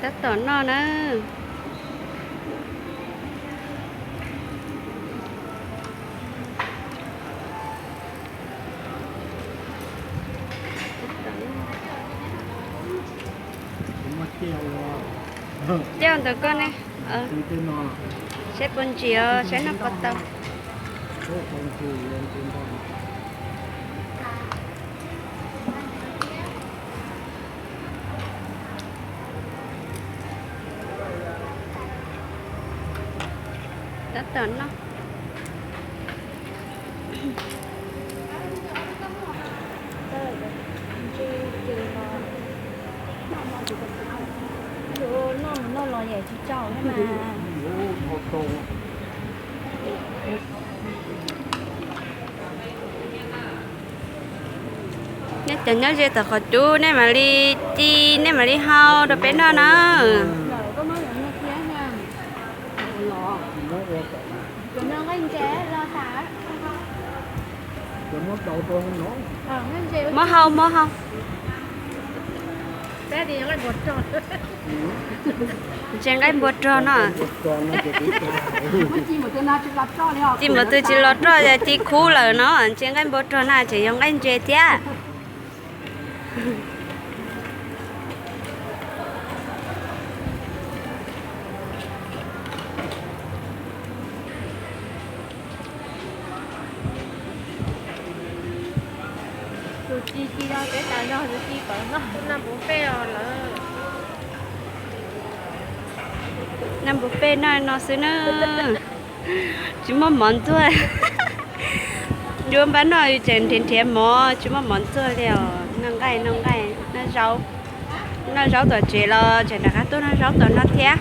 Tab tom noj na. Coj ntawm koj ne. Saib puas ntsim os, saib noj puas tau. Tab tom noj. Noj mus noj los yam tsis tsaus thiab mas. Nej cov nyob ze tom qhov cub nej mam li ci, nej mam li hau rau peb noj na. Muab hau, muab hau. Ntses nqaij npua rog no. Ci npaum twg tsis los roj, ci khub lawm no, ntses nqaij npua rog na tseem yog nqaij ntses thiab. Tus ci ci no peb tas zog tus ci pawv noj. Noj npua pej os lawm. Noj npua pej noj no xwb na. Tsis muaj mov ntxuag. Yuav npaj noj tseem nrhiav nrhiav mov tsis muaj mov ntxuag li os. Noj nqaij noj nqaij noj zaub. Noj zaub tom tsev los tseem rov qab tuaj noj zaub tom no thiab.